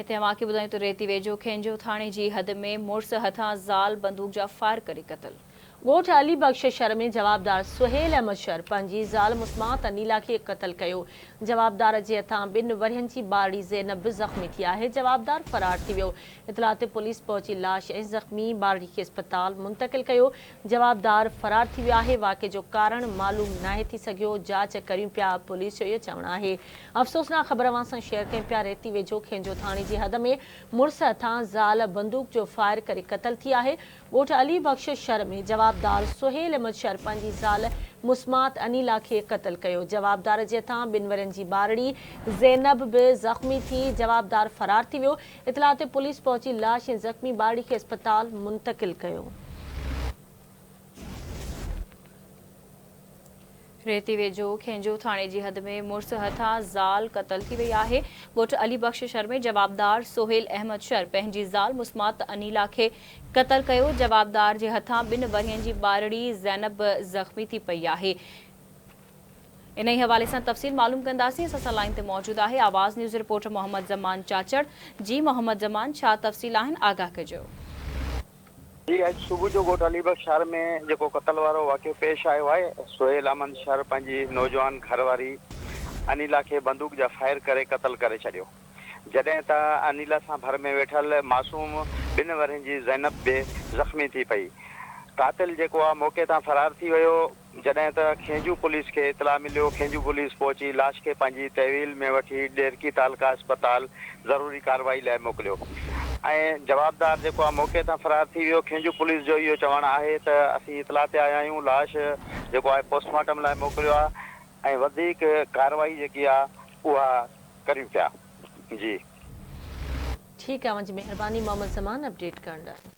هتي اوهان کي ٻڌايون ته ريتي ويجهو کينجهو ٿاڻي جي حد ۾ مڙس هٿان زال بندوق جا فائر ڪري قتل. ڳوٺ علي بخش شھر ۾ جوابدار سهيل احمد شر پنهنجي زال مسمات انيلا کي قتل ڪيو. جوابدار جي هٿان ٻن ورهين جي ٻارڙي زينب به زخمي ٿي آهي. جوابدار فرار ٿي ويو. اطلاع تي پوليس پهچي لاش ۽ زخمي ٻارڙي کي اسپتال منتقل ڪيو. جوابدار فرار ٿي ويو آهي. واقعي جو ڪارڻ معلوم ناهي ٿي سگهيو. جاچ ڪريون پيا پوليس جو اهو چوڻ آهي. افسوسناڪ خبر اوهان سان شيئر ڪيون پيا ريتي ويجهو کينجهو ٿاڻي جي حد ۾ مڙس هٿان زال بندوق جو فائر ڪري قتل ٿي آهي. ڳوٺ علي بخش شھر ۾ جوابدار سهيل احمد شر پنهنجي زال مسمات انيلا کي قتل ڪيو، جوابدار جي هٿان ٻن ورهين جي ٻارڙي زينب به زخمي ٿي، جوابدار فرار ٿي ويو، اطلاع تي پوليس پهچي لاش ۽ زخمي ٻارڙي کي اسپتال منتقل ڪيو. ريتي ويجهو کينجهو ٿاڻي جي حد ۾ مڙس هٿان زال قتل ٿي وئي آهي. ڳوٺ علي بخش شھر ۾ جوابدار سهيل احمد شر پنهنجي زال مسمات انيلا کي قتل ڪيو، جوابدار جي هٿان ٻن ورهين جي ٻارڙي زينب به زخمي ٿي پئي آهي. انهي حوالي سان تفصيل معلوم ڪنداسين، اسان سان لائين تي موجود آهي آواز نيوز رپورٽر محمد زمان چاچڙ. جي محمد زمان ڇا تفصيل آهن آگاهه ڪجو. جي اڄ صبح جو ڳوٺ علي بخش شھر ۾ جيڪو قتل وارو واقعو پيش آيو آهي سهيل احمد شر پنهنجي نوجوان گهر واري انيلا کي بندوق جا فائر ڪري قتل ڪري ڇڏيو جڏهن ته انيلا سان ڀر ۾ ويٺل معصوم ٻن ورهين جي زينب به زخمي ٿي پئي قاتل جيڪو آهي موقعي تان فرار ٿي ويو. جڏهن ته کينجهو پوليس کي اطلاع مليو، کينجهو پوليس پهچي لاش کي پنهنجي تحويل ۾ وٺي ڏهرڪي تعلقه اسپتال ضروري ڪارروائي لاء موڪليو ۽ جوابدار جيڪو آهي موقعي تان فرار ٿي ويو، کينجهو پوليس جو اهو چوڻ آهي ته اسين اطلاع تي آيا آهيون، لاش جيڪو آهي پوسٽ مارٽم لاء موڪليو آهي ۽ وڌيڪ ڪارروائي جيڪي آهي اها ڪريون پيا. جي. ٺيڪ آ اوهان جي مهرباني محمد زمان اپڊيٽ ڪرڻ لاء.